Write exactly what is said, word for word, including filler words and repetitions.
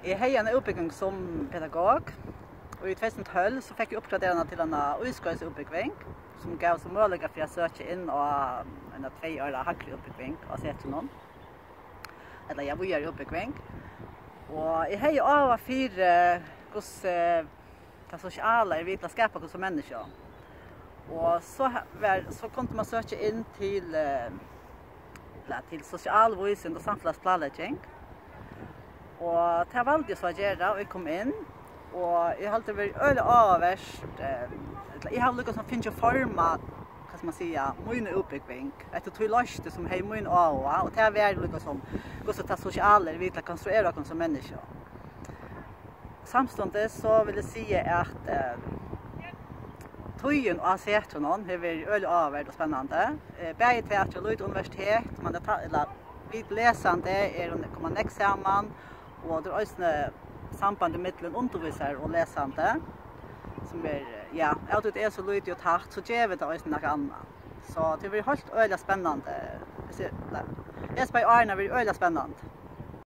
Eg hevði eina útbúgving sum pedagog, og í tvey túsund og tólv so fekk eg uppgraderað hana til eina ískotsútbúgving, sum gav so møguleika fyri at søkja inn á eina tvey ára hægri útbúgving á Setrinum, ella ja, víðari útbúgving. Og eg hevði áhuga fyri, hvussu tað sosiala er við til at skapa okkum sum menniskju. Og so ha- var, so kundi man søkja inn til, eh, ja, til sosialvísind og samfelagsplanlegging. Og tað valdi eg so at gera, og eg kom inn. Og eg haldi, tað var øgiliga áhugavert, eh, ella eg havi líka sum fingið forma, hvat skal man siga, mína útbúgving, eftir tí loysti sum hevði mín áhuga, og tað var líka sum, hvussu tað sosiala er við til at konstruera okkum sum menniskju. Samstundis so vil eg siga, at eh, tíðin á Setrinum hevur verið øgiliga áhugaverd og spennandi. Eh, bæði tað at tað er lítið universitet, men tað, ella, vit lesandi eru, koma nógv saman, og tað er eisini samband millum undirvísari og lesandi, sum er, eh, ja, av tí tað er so lítið og tætt, so gevur tað eisini nakað annað. So tað hevur verið heilt øgiliga spennandi. Hesi, nei, hesi bæði árini hava verið øgiliga spennandi.